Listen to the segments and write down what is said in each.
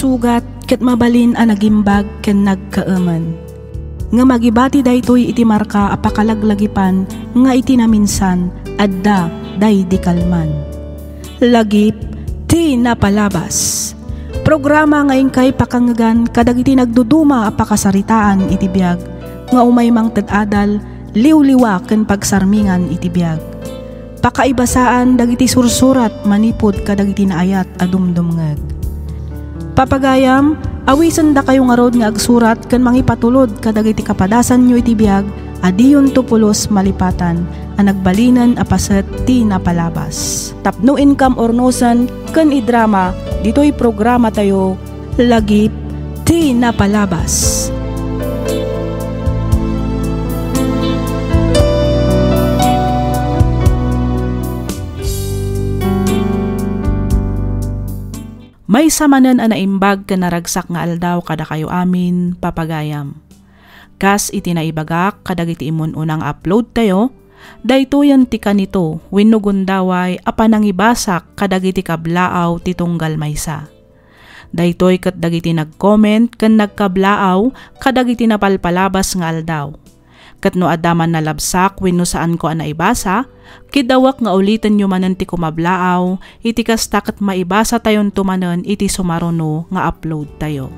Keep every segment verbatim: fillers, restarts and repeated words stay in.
Sugat ket mabalin a nagimbag ken nagkaemen. Ngem agibati daytoy iti marka a pakalaglagipan nga iti naminsan, adda daydi kalman. Lagip ti napalabas. Programa nga inkay pakangegan kadagiti nagduduma a pakasaritaan iti biag nga umay mangted adal, liwliwa ken pagsarmingan iti biag. Pakaibasaan dagiti sursurat manipud kadagiti naayat a dumdumngeg. Papagayam, awisendakayo ngarud nga agsurat ken mangipatulod kadagiti kapadasanyo iti biag a diyonto pulos malipatan a nagbalinen a paset ti napalabas. Tapno inkam urnosen ken idrama ditoy programatayo, Lagip ti Napalabas. Maysa manen a naimbag ken naragsak nga aldaw kadakayo amin, papagayam. Kas iti naibagak kadagiti immun-una nga uploadtayo, daytoyen ti kanito wenno gundaway a panangibasak kadagiti kablaaw ti tunggal maysa. Daytoy ket dagiti nag-comment ken nagkablaaw kadagiti napalpalabas nga aldaw. Ket no adda man nalabsak wenno saanko a naibasa, kidawek nga ulitenyo manen ti kumablaaw, iti kasta ket maibasatayonto manen iti sumaruno nga uploadtayo.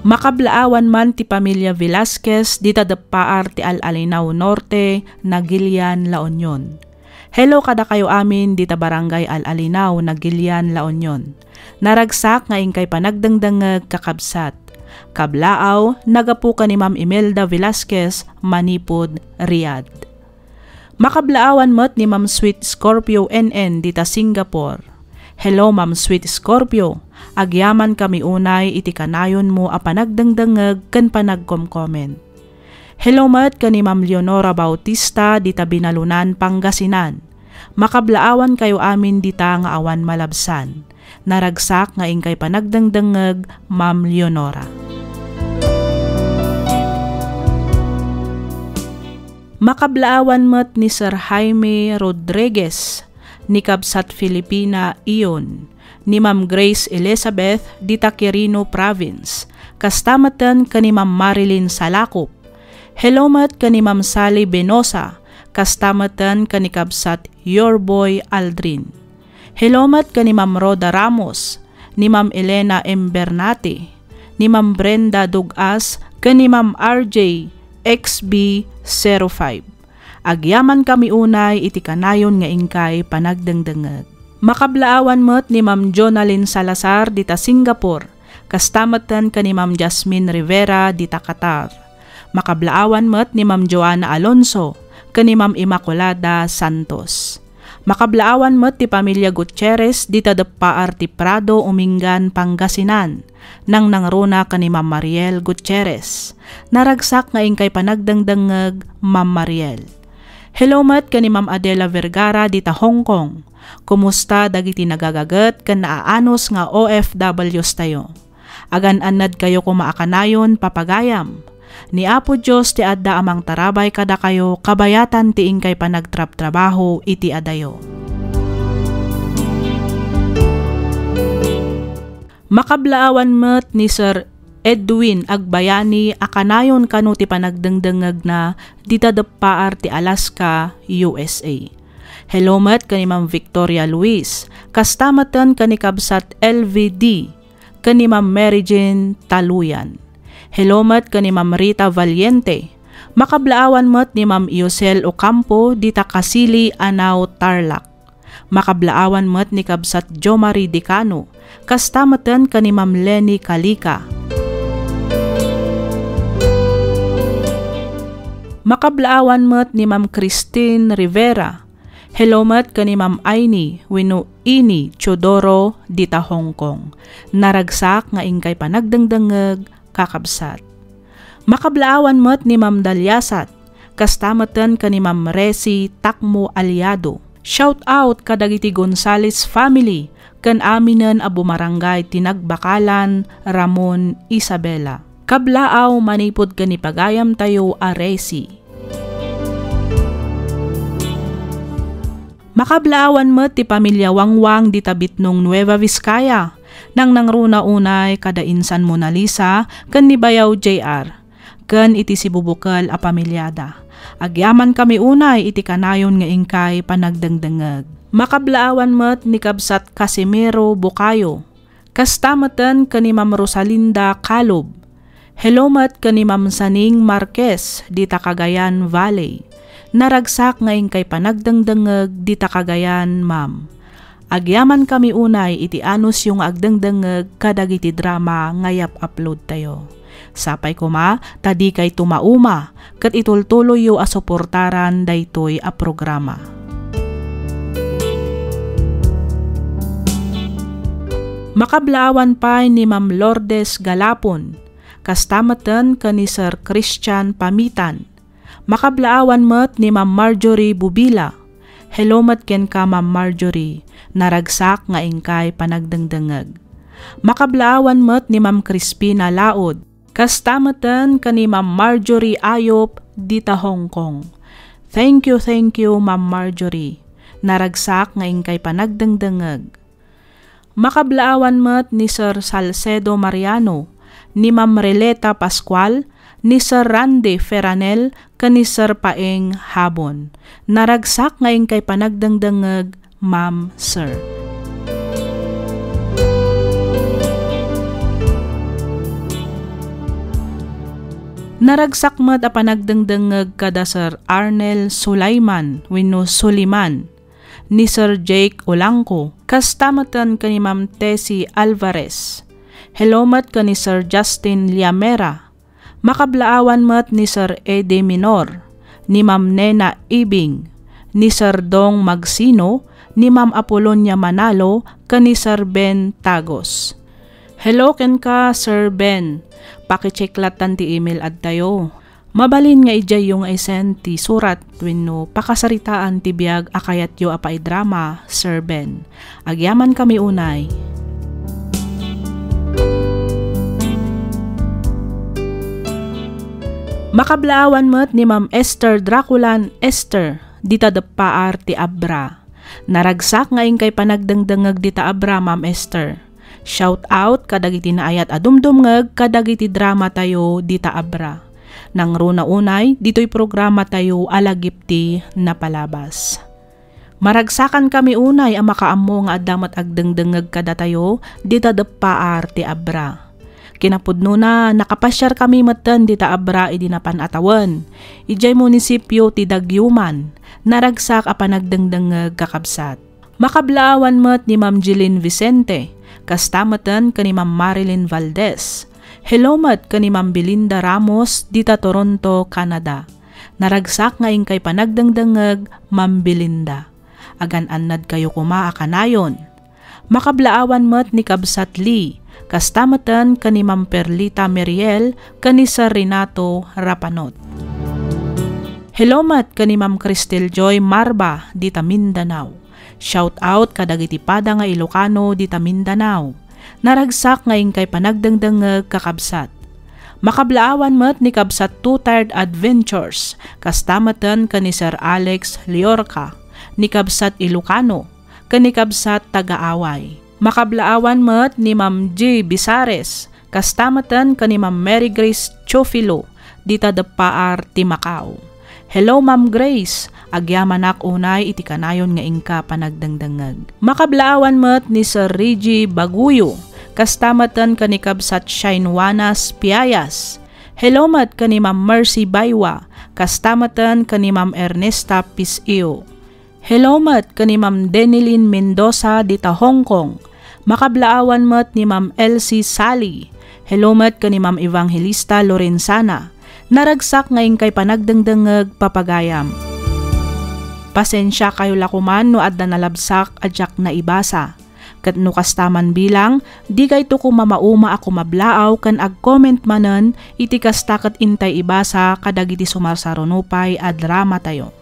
Makablaawan man ti pamilia Velasquez dita deppaar ti Al-Alinao Norte, Naguilian, La Union. Hello kadakayo amin dita Barangay Al-Alinao, Naguilian, La Union. Naragsak nga inkay panagdengdengngeg, kakabsat. Kablaaw, nagapu ken ni Ma'am Imelda Velasquez, manipud Riyadh. Makablaawan met ni Ma'am Sweet Scorpio N N dita Singapore. Hello, Ma'am Sweet Scorpio. Agyamankami unay iti kanayonmo a panagdengdengngeg ken panagkomkoment. Hello met ken ni Ma'am Leonora Bautista dita Binalunan, Pangasinan. Makablaawankayo amin dita nga awan malabsan. Naragsak nga inkay panagdengdengngeg, Ma'am Leonora. Makablaawan met ni Sir Jaime Rodriguez, ni Kabsat Filipina Ion, ni Ma'am Grace Elizabeth dita Quirino Province, kasta metten ken ni Ma'am Marilyn Salakop. Hello met ken ni Ma'am Sally Benosa, kasta metten ken ni Kabsat Your Boy Aldrin. Hello met ken ni Ma'am Rhoda Ramos, ni Ma'am Elena M Bernate, ni Ma'am Brenda Dugas, ken ni Ma'am R J X B zero five. Agyamankami unay iti kanayon nga inkay panagdengdengngeg. Makablaawan met ni Ma'am Jonalyn Salazar dita Singapore, kasta metten ken ni Ma'am Jasmine Rivera dita Qatar. Makablaawan met ni Ma'am Joanna Alonso ken ni Ma'am Immaculada Santos. Makablaawan met ti pamilia Gutierrez dita deppaar ti Prado, Umingan, Pangasinan. Nangnangruna ken ni Ma'am Mariel Gutierrez. Naragsak nga inkay panagdengdengngeg, Ma'am Mariel. Hello met ken ni Ma'am Adela Vergara dita Hong Kong. Kumusta dagiti nagagaget ken naaanus nga O F Ws tayo? Agan-annadkayo koma a kanayon, papagayam. Ni Apo Dios ti adda a mangtarabay kadakayo kabayatan ti inkay panagtrabtrabaho iti adayo. Makablaawan met ni Sir Edwin Agbayani a kanayon kano ti panagdengdengngegna dita deppaar ti Alaska, U S A. Hello met ken ni Ma'am Victoria Luis, kasta metten ken ni Kabsat L V D, ken ni Ma'am Mary Jane Taluyan. Hello met ken ni Ma'am Rita Valiente. Makablaawan met ni Ma'am Yosel Ocampo dita Kasili, Anao, Tarlac. Makablaawan met ni Kabsat Jo Marie Dicano, kasta metten ken ni Ma'am Leni Kalika. Makablaawan met ni Ma'am Christine Rivera. Hello met ken ni Ma'am Aini wenno Ini Teodoro dita Hong Kong. Naragsak nga inkay panagdengdengngeg, kakabsat. Makablaawan met ni Ma'am Daliasat, kasta metten ken ni Ma'am Resi Takmo Aliado. Shout out kadagiti Gonzales family ken aminen a bumaranggay ti nagbakalan Ramon Isabela. Kablaaw manipud ken ni pagayamtayo a Resi. Makablaawan met ti pamilia Wangwang dita Bitnong, Nueva Vizcaya. Nangnangruna unay kada insan Mona Lisa ken ni Bayaw J R. Ken iti sibubukel a pamiliada. Agyamankami unay iti kanayon nga inkay panagdengdengngeg. Makablaawan met ni kabsat Casimiro Bukayo. Kasta meten ken ni Ma'am Rosalinda Calub. Hello met ken ni Ma'am Saning Marquez dita Cagayan Valley. Naragsak nga inkay panagdengdengngeg dita Cagayan, ma'am. Agyamankami unay iti anusyo nga agdengdengngeg kadagiti drama nga iyap-uploadtayo. Sapay koma ta dikayto mauma ket itultuloyyo a suportaran daytoy a programa. Makablaawan pay ni Ma'am Lourdes Galapon, kasta meten ken ni Sir Christian Pamitan. Makablaawan met ni Ma'am Marjorie Bubila. Hello met kenka, Ma'am Marjorie. Naragsak nga inkay panagdengdengngeg. Makablaawan met ni Ma'am Crispina Laod. Kasta meten ken ni Ma'am Marjorie Ayop dita Hong Kong. Thank you, thank you, Ma'am Marjorie. Naragsak nga inkay panagdengdengngeg. Makablaawan met ni Sir Salcedo Mariano, ni Ma'am Releta Pascual, ni Sir Randy Ferranel, ken ni Sir Paeng Habon. Naragsak nga inkay panagdengdengngeg, Ma'am, Sir. Naragsak met a panagdengdengngeg kada Sir Arnel Sulaiman wenno Suliman, ni Sir Jake Olangco, kasta meten ken ni Ma'am Tessie Alvarez. Hello met ken ni Sir Justin Liamera. Makablaawan met ni Sir Eddie Minor, ni Ma'am Nena Ibing, ni Sir Dong Magsino, ni Ma'am Apolonia Manalo, ken ni Sir Ben Tagos. Hello kenka, Sir Ben. Pakicheck lattan ti email adtayo. Mabalin nga idiayyo nga i-send ti surat wenno pakasaritaan ti biag a kayatyo a paidrama, Sir Ben. Agyamankami unay. Makablaawan met ni Ma'am Esther Draculan Esther, dita Deppaar ti Abra. Naragsak nga inkay panagdengdengngeg dita Abra, Ma'am Esther. Shout out kadagiti naayat a dumdumngeg kadagiti dramatayo dita Abra. Nangruna unay ditoy programatayo a Lagip ti Napalabas. Maragsakankami unay a makaammo nga adda met agdengdengngeg kadatayo dita Deppaar ti Abra. Kinapudnona, nakapasiarkami metten dita Abra idi napan a tawen. Idiay munisipio ti Daguioman, naragsak a panagdengdengngeg, kakabsat. Makablaawan met ni Ma'am Jeline Vicente, kasta metten ken ni Ma'am Marilyn Valdez. Hello met ken ni Ma'am Belinda Ramos dita Toronto, Canada. Naragsak nga inkay panagdengdengngeg, Ma'am Belinda. Agan-annadkayo koma a kanayon. Makablaawan met ni Kabsat Lee, kasta metten ken ni Ma'am Perlita Meriel ken ni Sir Renato Rapanot. Hello met ken ni Ma'am Cristel Joy Marba dita Mindanao. Shout out kadagiti pada nga Ilocano dita Mindanao. Naragsak nga inkay panagdengdengngeg, kakabsat. Makablaawan met ni Kabsat Too Tired Adventures, kasta metten ken ni Sir Alex Liorca, ni Kabsat Ilocano, ken ni Kabsat Tagaaway. Makablaawan met ni Ma'am G Bisares, kasta metten ken ni Ma'am Mary Grace Chofilo, dita Deppaar ti Macau. Hello, Ma'am Grace. Agyamanak unay iti kanayon nga inka panagdengdengngeg. Makablaawan met ni Sir Reggie Baguyo, kasta metten ken ni Kabsat Shine Juanas Piayas. Hello met ken ni Ma'am Mercy Baywa, kasta metten ken ni Ma'am Ernesta Pisio. Hello met ken ni Ma'am Denilyn Mendoza dita Hong Kong. Makablaawan met ni Ma'am Elsie Sally. Hello met ken ni Ma'am Evangelista Lorenzana. Naragsak nga inkay panagdengdengngeg, papagayam. Pasensiakayo la koman no adda nalabsak a diak naibasa. Ket no kasta man bilang, dikayto koma mauma a kumablaaw ken ag-comment manen iti kasta ket intay ibasa kadagiti sumarsaruno pay a dramatayo.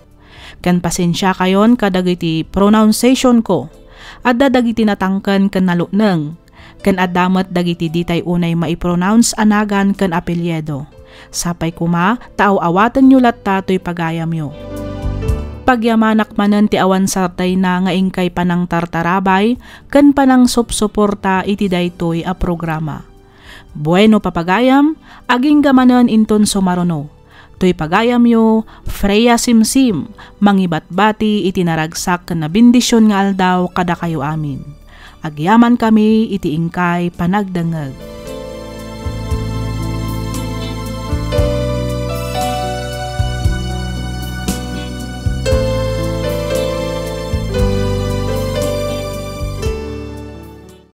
Ken pasensiakayon kadagiti pronunciationko. Adda dagiti natangken ken nalukneng, ken adda met dagiti ditay unay maipronounce a nagan ken apelyido. Sapay koma ta aw-awatenyo latta toy pagayamyo. Pagyamanak manen ti awan sartayna nga inkay panangtartarabay ken panangsupsuporta iti daytoy a programa. Bueno, papagayam, agingga manen inton sumaruno. Toy pagayamyo, Freya Simsim, mangibatbati iti naragsak ken nabendision nga aldaw kadakayo amin. Agyamankami iti inkay panagdengngeg.